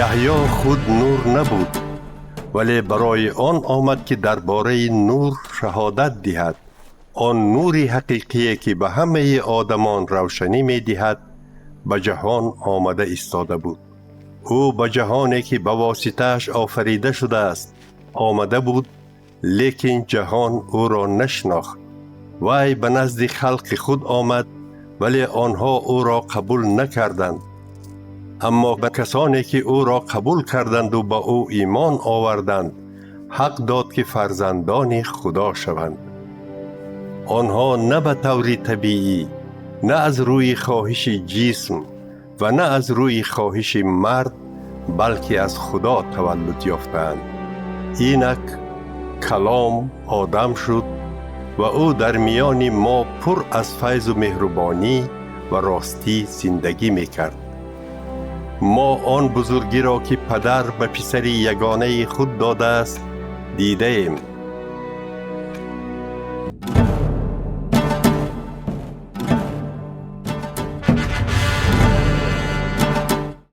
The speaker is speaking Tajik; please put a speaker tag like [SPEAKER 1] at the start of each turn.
[SPEAKER 1] Яҳё худ нур набуд, вале барои он омад, ки дар бораи нур шаҳодат диҳад. Он нури ҳақиқие, ки ба ҳамаи одамон равшанӣ медиҳад, ба ҷаҳон омада истода буд. Ӯ ба ҷаҳоне, ки ба воситааш офарида шудааст, омада буд, лекин ҷаҳон ӯро нашинохт. Вай ба назди халқи худ омад, вале онҳо ӯро қабул накарданд. Аммо ба касоне, ки ӯро қабул карданду ба ӯ имон оварданд, ҳақ дод, ки фарзандони Худо шаванд. Онҳо на ба таври табиӣ, на аз рӯи хоҳиши ҷисм ва на аз рӯи хоҳиши мард, балки аз Худо таваллуд ёфтаанд. Инак Калом одам шуд ва ӯ дар миёни мо пур аз файзу меҳрубонӣ ва ростӣ зиндагӣ мекард. Мо он бузургиро, ки падар ба писари ягонаи худ додааст, дидаем.